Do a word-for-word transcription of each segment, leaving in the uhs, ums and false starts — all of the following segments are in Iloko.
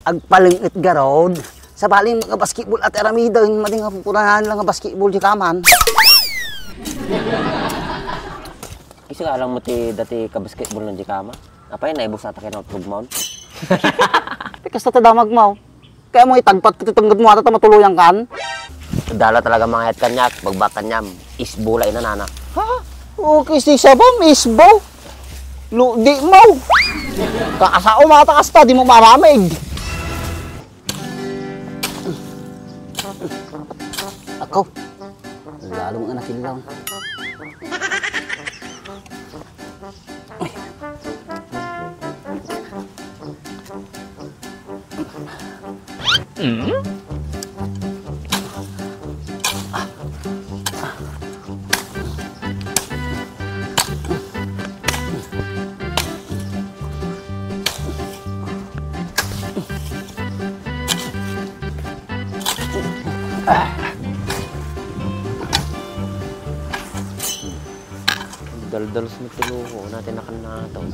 Agpalenget garud. Sabali nga basketball ti aramiden, madi nga pupuranan lang nga basketball di kaman. Isu ka lang mo ti dati ka basketball ng di kama. Apay, naibus ata kayo na utog mo. Kasta ta damag mo. Kaya mo itagpat ko ti tunggad mo ata ta matuloyan kan. Dala talaga mga ayat kanya, bagbak kanya, isbo la inanana. Ha? Okay, si Sabam, isbo. Ludi mo. Kaasa umata kasta, di mo maramig. Ako. Lalo nga nakilaw. Daldal sa mituluko natin na kanatong.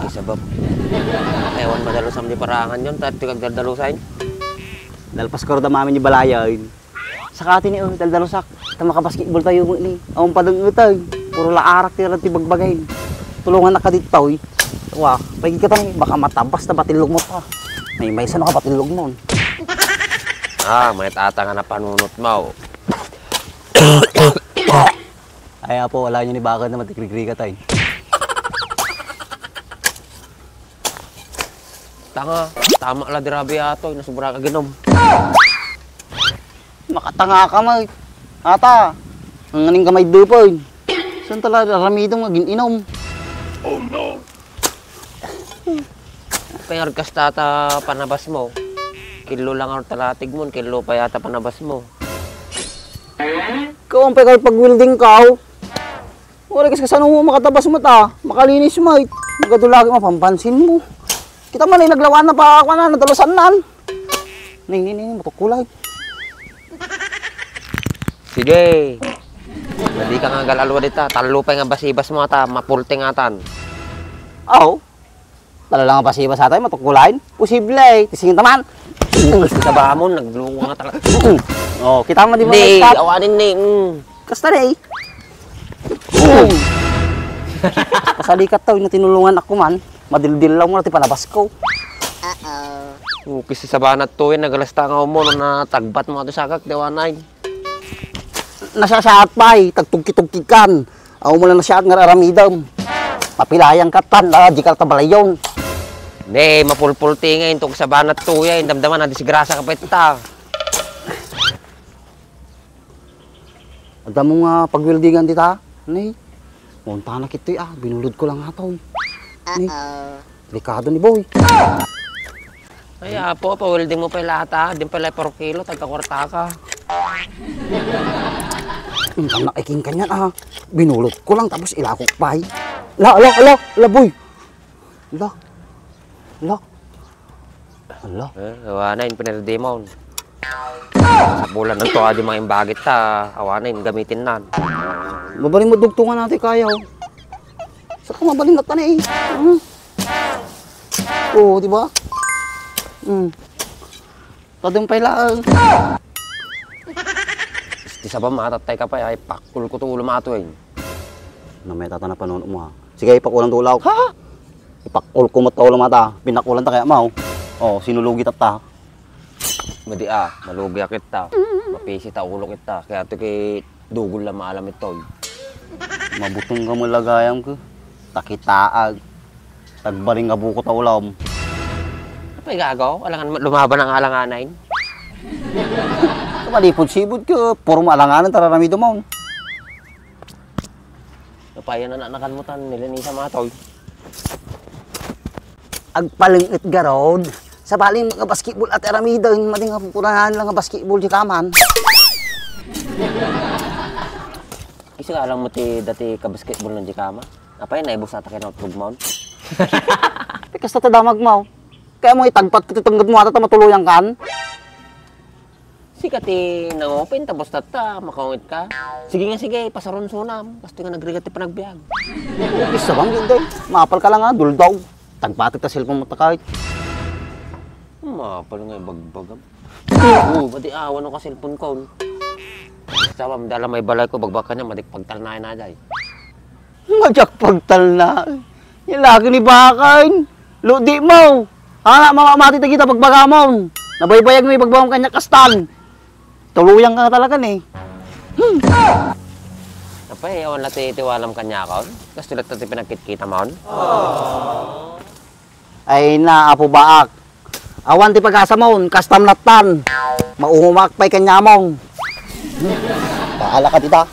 Kisabab. Ewan madalo sa di parangan yon, tat tikag daldalusan. Dalpas ko da mamin ni balayan. Sakati ni, oh, daldalusak. Ta makabasketball tayo mo ni. Ang padang utang. Puro laarak ti ti bagbagain. Tulungan na ka dito, eh. Wa, paigit ka tayo. Baka matabas na batilog mo pa. May may sa nakabatilog mo. Ah, may tata nga napanunot mo. Ay, apo, wala nyo ni bakit na matigrigriga tayo. Tanga, tama la dirabi ato, nasubra ka ginom. Makatanga ka, Mike. Ata, ang aning kamay dupon. Saan tala ramidong nga gin-inom? Pengar kas tata panabas mo. Kilo lang ang talatig mo, kilo pa yata panabas mo. Ikaw ang pekal pag-welding ka, oh. Wala kas kasano mo makatabas mo ta, makalinis mo, eh. Magadulagi mo, pampansin mo. Kita man, eh, naglawan na pa, kwan na, natalusan nan. Ni, ni, ni, matukulay. Sige. Pwede ka nga galalwa dita. Tallo pa nga basibas mo ata, mapulting atan. Aw. Talaga nga basibas ata, matukulay. Posible, eh. Tisingin taman. Sabamon, naglungo nga talaga. Oh, kita mo di mo Ni, nagkat- awanin ni. Mm. Kasta na, eh. Pasalikat tao, ino tinulungan ako man. Madildil lang mo na ti panabas ko. Uh-oh. Okay, si sabanat to, eh, nagalasta nga umo, no, natagbat mo ato sagak, dewanay. Nasasaat pa, eh, tagtugki-tugki kan. Aw mo lang nasaat nga aramidam. Mapilayan ka tan, ah, di ka tabalayon. Ne, mapulpulti nga, intog sabanat to, eh, damdaman na disgrasya ka pa ita. Adda mo nga pagwildingan dita, ni? Munta na kitoy, ah, binulod ko lang ato. Ni? Uh-oh. Delikado ni Boy. Ay, apo, pa-welding mo pa yung lata. Di pala four kilo, tagka-kwarta ka. Ang anak iking kanyan, ah. Binulot ko lang, tapos ilakok pa, eh. La, la, la, la, Boy. La. La. Ala. Eh, awanen, pinerde mo. Sa bulan na to, adi mga imbagit ta, awanen, gamitin nan. Mabaling mo dugtungan natin kaya, oh. Saka mabaling na tanay, eh. Hmm. Oo, di ba? Hmm. Tadong pay laang. Ti saba, matatay ka pa, ay, pakul ko to ulo mato, eh. Na may tata na panunot mo, ha? Sige, ipakulang to ulaw. Ha? Ipakul ko mo to ulo mata. Pinakulan ta kaya mo. Oh, sinulugi ta ta. Madi, ah, malugi a kita. Mapisi ta ulo kita. Kaya to kay dugol la maalam ito. Mabutong ka mo lagayam ko. Takitaag. Tagbaring nga buko ta ulam. Apay gagaw? Alangan lumaban ang alanganay. Malipod-sibod ka. Puro maalanganan tararamido mo. Napayan na nakan mo tan, nilinisan mga tol. Agpalenget garod. Sabali nga basketball at aramiden, madi nga pupuranan lang nga basketball di kaman. Isu ka lang mo ti dati ka basketball ng di kama. Apay, naibus ata kayo na utog mo. Kasta ta damag mo. Kaya mo itagpat ko ti tunggad mo ata ta matuloyan kan. Sika ti nangupin, tapos tatta, makaungit ka. Sige nga, sige, pasarunsonam. Kastoy nga nagrigat ti panagbiag. Isa bang, Inday? Mapal ka lang, ah, duldaw. Tagpatik ta cellphone mo ta kahit. Mapal nga ibagbagam. Oo, pati awan ka cellphone ko. Sabam, dala may balay ko, bagbakan niya, madik pagtalnayan na, day. Madiak pagtalna. Ni laki ni Bakain. Lodi mo. Ana, mamamati ta kita pagbagamon. Nabaybayag mo ibagbagam kanya kastan. Tuluyan ka talaga ni. Hmm. Apay, awan la ti tiwalam kanya kon. Kastoy la ti pinagkitkita mon. Ay na, Apo Baak. Awan ti pag-asa mon, kastam lattan. Mauhumak pay kanyamon. Bahala ka dita.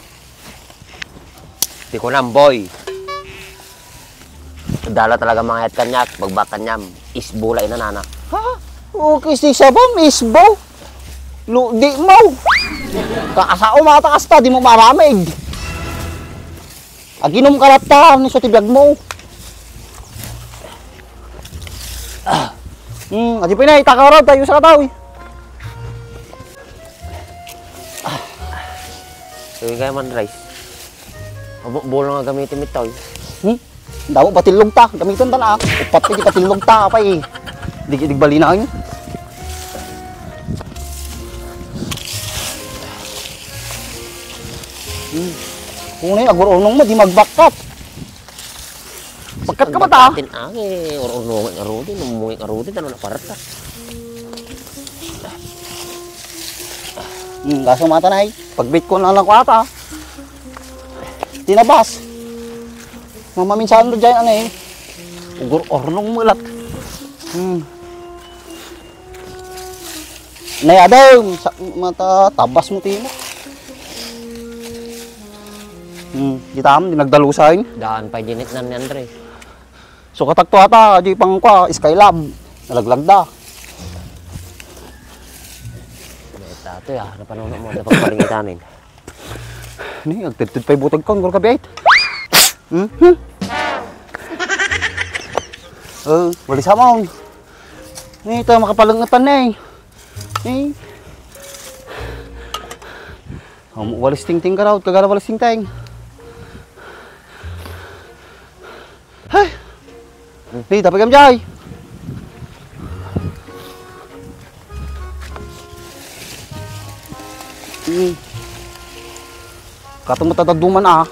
Ti kunam, boy. Dala talaga mangayat kaniak, bagbak kaniam. Isbo la inanana. Ha? Okay, si Sabam, isbo? Lodi mo. Kaasa o mata kasta, di mo maramig. Aginom ka latta, ni so ti biag mo. Ah. Hmm, adi pa inay, itakaw raw, tayo sa kataw, eh. Ah. Sige kayo man, Rice. Abo, bulo nga gamitin mi tayo. Hmm? Damo, patillog ta. Gamitin ta na, ah. Upat ti patillog ta, apay. Dig, dig balina, eh. Hmm. Kung na yung agur-unong mo, di magbakkat. Pagkat ka ba ta? Atin ang, eh, or-ornongan nga rodi, namungit nga rodi, ano na parata? Hmm, kaso mata na, eh. Pagbit ko na lang ko ata. Tinabas. Mamaminsan do dyan, ano, eh. Ugur-ornong mo lat. Hmm. Nay, adem, sa mata, tabas mo timo. Hmm, kita mo, di nagdalusan. Daan pay dinit nan ni Andre. So, katakto ata, di pang kwa, Skylab. Nalaglagda. Tato ya, napanuno mo, napagparingitanin. Ni, agtudtud pay butag kon, gurka biyait. Hmm? Hmm? Oh, wali sa mo. Ni, ito, makapalangutan na eh. Eh. Um, walis tingting ka raw, kagara walis tingting. Hey! Hey, tapay kam jay. Hmm. Katong matataduman ah.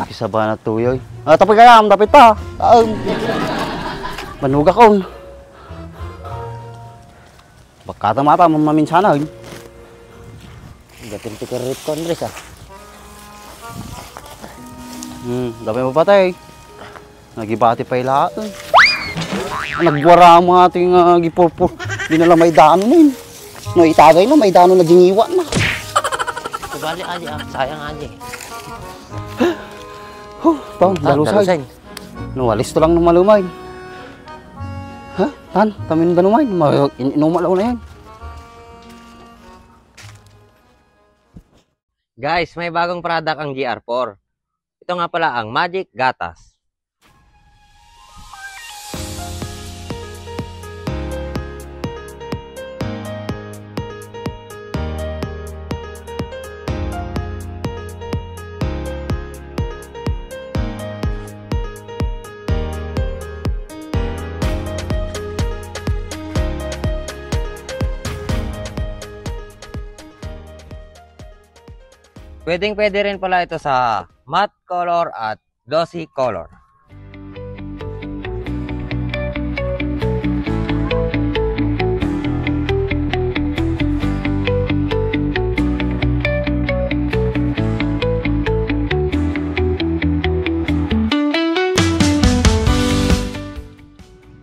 Kisaba na tuyoy. Ah, tapay kaya, ang dapit ta. Ah, manuga kon. Bakata mata, maminsanan. Gatin ti kerrit ko, Andres, ah. Hmm, dapay mo patay. Nagibati pay laeng. Nagwara mo ating, ah, gipurpur. Di na lang may dano na yun. No, itagay na, may dano na giniwa na. Kubali, aji, ah. Sayang, aji. Huh, tao, ah, dalusay. Dalusay. No, alis to lang ng malumay. Ha? Tan, tamin danumay. Ma-, in-, inuma lang na yan. Guys, may bagong product ang G R four. Ito nga pala ang Magic Gatas. Pwedeng-pwede rin pala ito sa matte color at glossy color.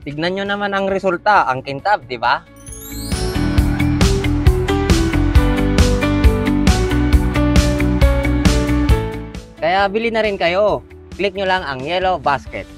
Tignan nyo naman ang resulta, ang kintab, di ba? Kaya bili na rin kayo. Click nyo lang ang yellow basket.